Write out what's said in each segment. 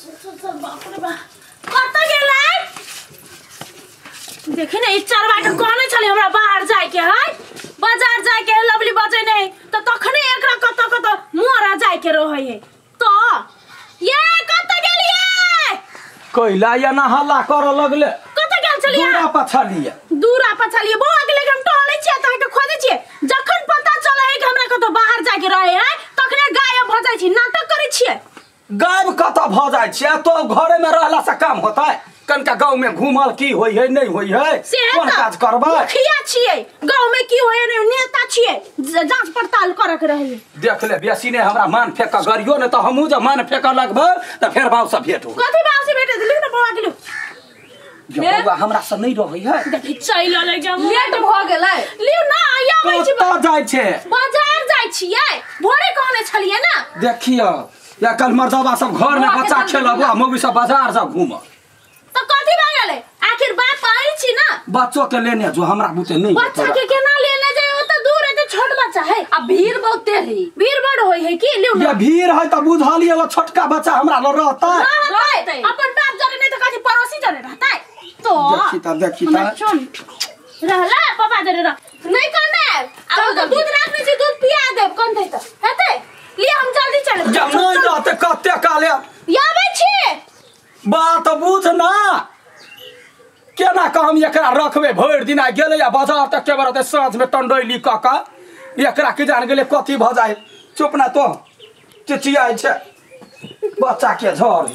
चल बाप रे बाप कत गेलै देखी ने ई चरवा के कहने छलै हमरा बाहर जाय के है बाजार जाय के लवली बजे नहीं त तखने एकरा कत कत मोरा जाय के रहै है त ये कत गेलियै कैला या ना हल्ला कर लगले कत गेल छलियै दूरा पछालिए दूरा पछालिए बौआ के लेके हम टहलै छियै त के खोजै छियै जखन पता चलै है कि हमरा कत बाहर जाय के रहै है तखने गायब भ जाइ छी नाटक करै छियै गायब कत भ जाइ छियै तो घरे में रहला से काम होता है कनका गांव में घूमल की होई है नहीं होई है कोन काज करबै मुखिया छियै गांव में की होय नहीं नेता छियै जांच पड़ताल करक के रहै देख ले बेसी ने हमरा मान फेक गरियो ने त हमहु जे मान फेक लगबै त फेर बाऊ से भेट हो कथि बाऊ से भेट लिख न बौआ के लिख बौआ हमरा से नहीं रहै है देखि चल ले जाऊ लेट भ गेलै लिउ ना आबै छी कत जाय छै बाजार जाय छियै भोरे कहने छलियै ना देखियो या कल मर्दबा सब घर में बच्चा खेलब आ मौगी सब बाजार से घूमब त कथि भ गेलै आखिर बाप आइ छी ना बच्चो के लेने जो हमरा बुते नहीं बच्चा के केना लेने जाय ओ त दूर है त छोट बच्चा है आ भीड़ बहुते है भीड़ बड़ होय है की लिउ ना ये भीड़ है त बुझलिए वो छोटका बच्चा हमरा ल रहता रहतै अपन बाप जरे नहीं त कथि पड़ोसी जरे रहतै तो देखी त देखी त सुन रहला पापा जरे रह नहीं करना आ त दूध राखने छी दूध पिया देब कनतै त हेतै लिए हम जल्दी चलब जब नहीं रहते कते काले आबै छी बात बुझ ना केना कह हम एकरा रखबे भरि दिन आ गेलै आ बाजार तक के बरते साँझ में टंडैली क क एकरा के जान गेलै कथी भ जाय चुप ना तो चिचियाइ छै बच्चा के झड़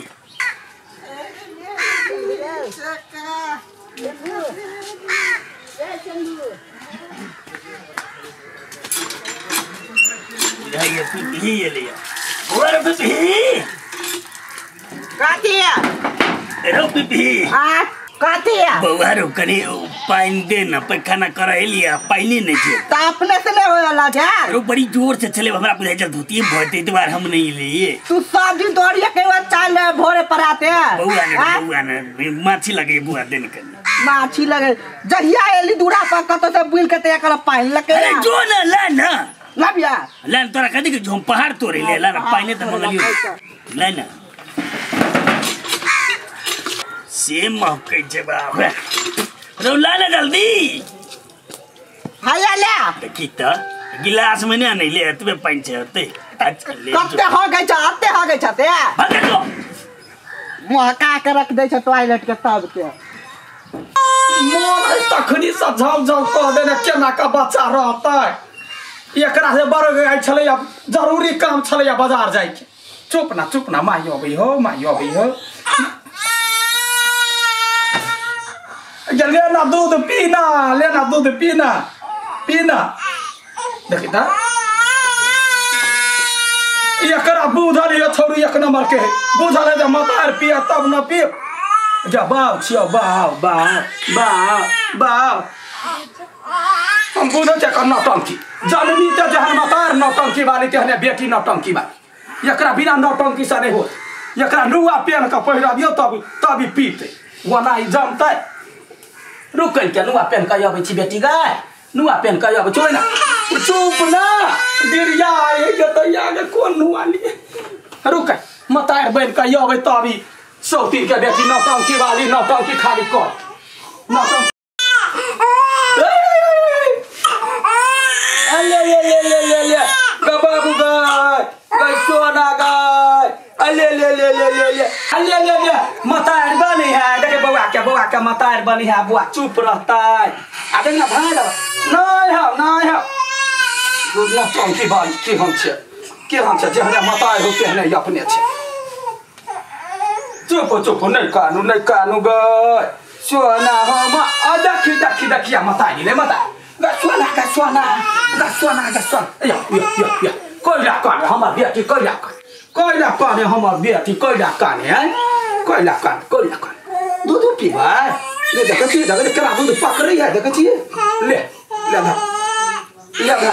बौआ रो कनी पानि दे ना पैखाना करैलिया पानि नहीं छै त अपने से ले होला जा रो बड़ी जोर से चले हमरा बुझाइ छै धोती भरते दुआर हम नहीं लिए तू सब दिन दौड़िए के चाल भोरे पर आते बौआ ने माछी लगे बुआ देन कनी माछी लगे जहिया एली दूरा पर कतो से बुल के ते कर पानि लगे अरे जो ना ला ना लाबिया ला तोरा कथि के झोम पहाड़ तोड़े ले ला ना पानि त मंगलियो ला ना से महकै छै बाप रे ला ना जल्दी हाया ले देखी त गिलास में ने नहीं ले एतबे पानि छै होते कते हो गई छ अते हो गई छ ते भाग जो महका के रख दै छ टॉयलेट के तब के मोन है तखनी से झाउ झाउ कह देने केना का बच्चा रहतै एकरा से बड़ गई छलै जरूरी काम छलै बाजार जाय के चुप ना माई अबै हो माई अबै हो लेना दूध पीना लेना दूध पीना पीना देखी त एकरा बुझल ये छोरी एक नंबर के बुझल है जे मतार पिया तब न पी जा बाव छियो बाव बाव बाव बाव हम बुझल छै एकर नौटंकी जनमी त जहन मतार नौटंकी वाली तेहने बेटी नौटंकी वाली एकरा बिना नौटंकी से नहीं होत एकरा नुआ पेन के पहिराबियो तब तब ई पीते ओना ई जमतै रुकै के नुआ पेन के अबै छी बेटी गाय नुआ पेन के अबै छी ना चुप ना डिरिया आइ के तैया के कोन नुआ लिए रुकै मतार बन के अबै तब ई सौती के बेटी नौटंकी वाली नौटंकी खाली कर नौटंकी ले ले ले ले ले ले बाबू गाय गाय सोना गाय अले ले ले ले ले ले अले ले ले मतार बनी है देखे बौआ के मतार बनी है बुआ चुप रहता है आ देख ना भाई नहीं है नहीं है नौटंकी वाली के हम छे जेहने मतार हो तेहने अपने छे चुप चुप नहीं कानू नहीं कानू गय सोना हम आ देखी देखी देखिया मतारी ले मता गा सोना गा सोना गा सोना गा सोना या या या या कोइला काने हमर बेटी कोइला काने कोइला काने हमर बेटी कोइला काने हैं कोइला काने कोइला काने दूध पीबा ले देखै छी देखै केना दूध पकड़ै है देखै छी ले ले धा ले धा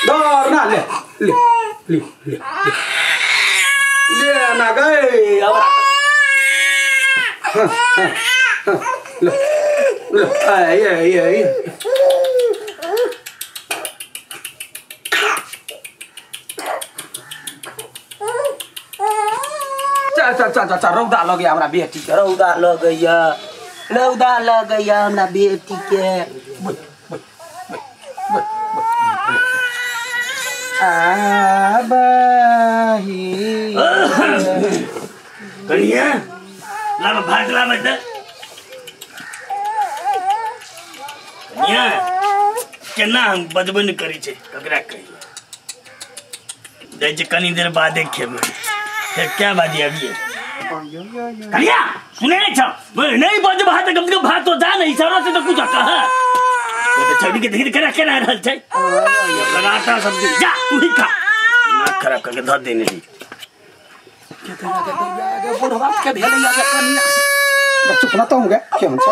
डर ना ले ले ले ले ले ना गए अब हाँ हाँ हाँ ले ले आई आई आई चल चल चल चल रौदा लगैया हमरा बेटी के रौदा लगैया रौदा लगैया हमरा बेटी के आबही कनिया लाब भात लाब त कनिया केना हम बजबे नहि करै छै ककरा कहियै जाइ छै कनी देर बादे खेबै फेर क्या बाजी अभी कनिया सुने नहीं छौ नहीं बजबा त कम से कम भात तो जा नहीं इशारा से तो कुछ कह तो छौड़ी के धीरे केना केना रहल छै लगातार सब्जी जा तू ही खा दिमाग खराब करके धर देने है बुढ़वा के भेलैया जे कनिया चुप न त होंगे के हम छ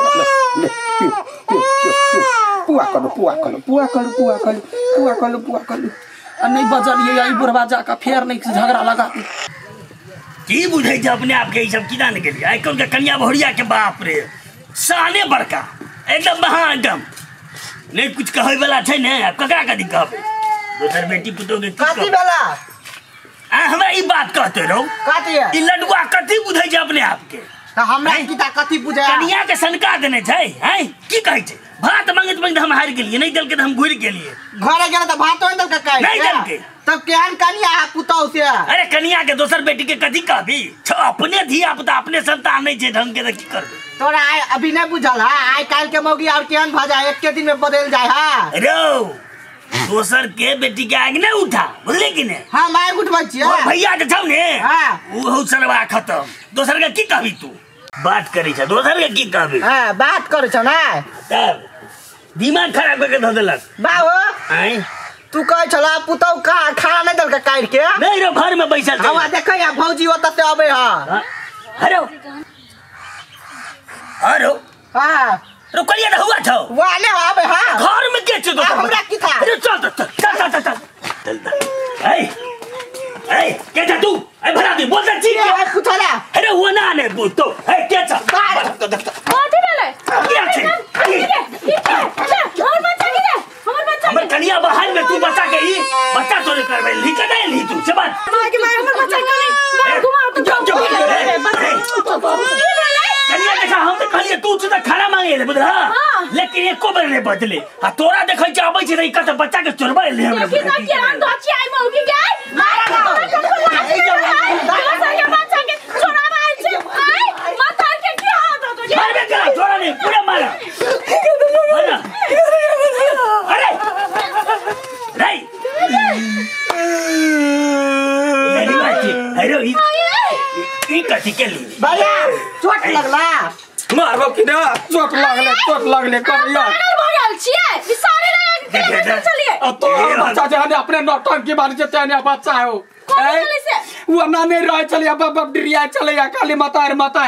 ले पिउ पिउ पिउ पुआ करू पुआ करू पुआ करू पुआ करू पुआ करू पुआ करू आ नहीं बजलियै ई बुढ़वा जाके फेर नहीं झगड़ा लगा की बुझै छै अपने आप के ई सब की जाने गेलियै आइ काल्हि के कनिया बहुरिया के बाप रे साने बड़का एकदम महा एकदम नहीं कुछ कहै वाला छै ने आब ककरा कथी कहबै दोसर बेटी पुतोह के कथी वाला आ हमरा ई बात कहते रहो कथी ई लडुआ कथी बुझै छै अपने आप के त हमरा की ता कथी बुझै कनिया के सनका देने छै हैं की कहै छै भात मांगैत मांगैत हम हारि गेलियै नहीं देलकै त हम घुरि गेलियै घरे गेल त भातो नहीं देलकै काटि नहीं देलकै तब केहन कनिया पुतोह से अरे कनिया के दोसर बेटी के कथी कहबी अपने धिया पुता अपने संतान नहीं छै ढंग के त की करबे तोरा आइ अभी नहीं बुझल है आइ काल्हि के मौगी और केहन भ जाए एक दिन में बदल जाए है रो दोसर के बेटी के आग नहीं उठा बुझले कि ने हां my उठबै छियै भैया के छौ ने हां ऊ हौ सरवा खत्म दोसर के की कहबी तू बात करै छ दोसर के की कहबी हां बात करै छ ना तब दिमाग खराब करके धऽ देलक बाबू आइ तू कहै छला पुतौ का खाना नहीं देलकै काटि के नहीं रो घर में बैसल छै हवा देखै आ भौजी ओतऽ से अबै ह हरो हरो हां रो करिया त हुआ छौ वाले आबै हां घर में के छौ दोसर हमरा की था अरे चल चल चल चल चल चल ए ए के जा तू ए भरा दी बोल त छी के पुछला अरे वो ना ने तो ए के छ कथी भेलै के छै हमर बच्चा के हमर बच्चा हमर कनिया बाहर में तू बच्चा के ई बच्चा तोरे करबै ली के नहीं ली तू से बात माय के माय हमर बच्चा के बाहर घुमाओ तो कनिया देखा हम त कहलिए तू त खाना मांगे ले बुझला लेकिन एको बेर नहीं बदले आ तोरा देखै छै आबै छै त ई कत बच्चा के चोरबै ले हमरा देखी त केहन धची आइ मौगी के मारा के बच्चा के चोराबै छै आइ माथा के की हाथ होतो मारबे करा चोरा नहीं पूरा मारा मारा अरे नहीं नहीं बात अरे ई कथी के ली भैया चोट लगला मारबो कि ना चोट लागले करिया पागल भ गेल छियै ई सारे लगा के चलिए आ तो बच्चा जे हने अपने नौटंकी मारी छै तेने बच्चा हो वो ना नहीं रहे चलिया बाप बाप डिरिया चलिया खाली माता रे माता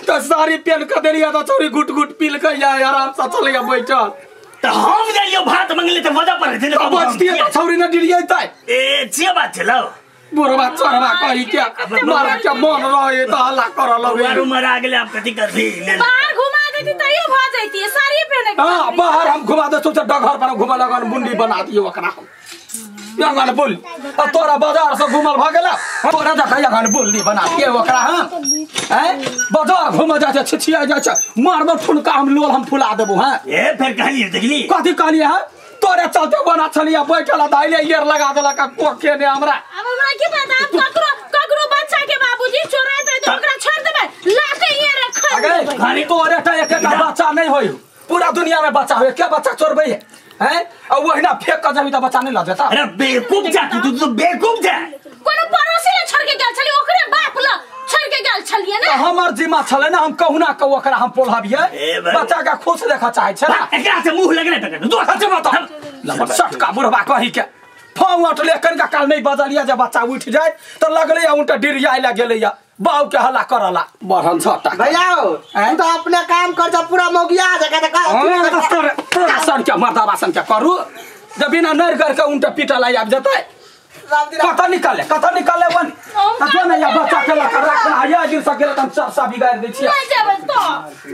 तो सारी पेन के देलिया तो छोरी गुट गुट पील के या आराम से चलिया बैठल त हम गेलियो भात मंगले त मजा पर छै त बचती त छोरी न डिरिया तै ए छिए बात छै लो बुढ़वा चोरवा कही के मारा के मन रहे त हल्ला कर लगे मारू मरा गेले आप कथी करबी बाहर घुमा देती तैयो भ जैती साड़ी पहने के हां बाहर हम घुमा दे सोचे डगर पर घुमा लगन मुंडी बना दियो ओकरा यंगन बोल आ तोरा बाजार से घुमल भ गेला तोरा देखा यंगन बोलनी बना के ओकरा हम हैं बाजार घुमा जा छै छिछिया जा छै मारब ठुनका हम लोल हम फुला देबो हैं ए फेर कहलिए देखली कथी कहलिए हैं तोरे चलते बना छलिया बैठल दाइले ईयर लगा देलक कोखे ने हमरा अब हमरा की पता अब ककरो ककरो बच्चा के बाबूजी चोराते त ओकरा छोड़ देबै लाते ये रख अगे तोरे त एकटा बच्चा नहीं होई पूरा दुनिया में बच्चा होई के बच्चा चोरबै है हैं आ ओहिना फेंक के जबी त बच्चा नहीं ल जेता अरे बेवकूफ जा तू तो बेवकूफ जा कोनो पड़ोसी ले छोड़ के गेल छली ओकरे बाप ल छोड़ के गेल छलिए त ना हमर जिम्मा छले ना हम कहुना के ओकरा हम पोलहबिए बच्चा के खुश देखा चाहे छै ना एकरा से मुंह लगने तक दो अच्छा बता लबर सटका बुढ़वा कही के फाउ अटले कनका काल नहीं बजलिया जे बच्चा उठ जाए त लगले या उनटा डिरियाय ला गेले या बाऊ के हल्ला करला बढ़न छटा भैया तू तो अपने काम कर जा पूरा मौगिया जगह त हां तोरे तोरा सन के मर्दाबा सन के करू जब बिना नर करके उनटा पीटा ला आबि जतै कत निकाले कत निकाले वन त जो न या बच्चा के लका रखना या दिन सकेला त हम चरसा बिगाड़ दै छियै नहीं जेबै तो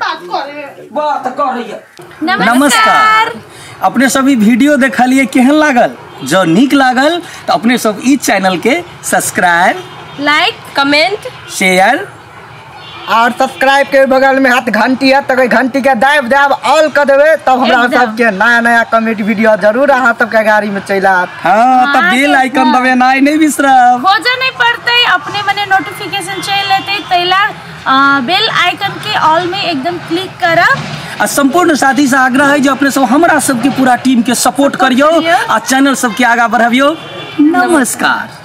बात करे बात करैया। नमस्कार। अपने सब ई वीडियो देखलिए केहन लागल? जो नीक लागल तो अपने सब ई चैनल के सब्सक्राइब, लाइक, कमेंट, शेयर और सब्सक्राइब के बगल में हाथ घंटी है तो घंटी के दाबि दाबि ऑल कर देबै तब हमरा सबके नया नया कॉमेडी वीडियो जरूर अहाँ सबके गाड़ी में चलि आयत। हाँ तब बेल आइकन दबेनाइ नहि बिसरब। खोजऽ नहीं पड़ते, अपने मने नोटिफिकेशन चलि एतै, तैला बेल आइकन के ऑल में एकदम क्लिक करब। आ संपूर्ण साथी से आग्रह है जो अपने सब हमरा सबके पूरा टीम के सपोर्ट करियो आ चैनल सबके आगा बढ़ाबियो। नमस्कार।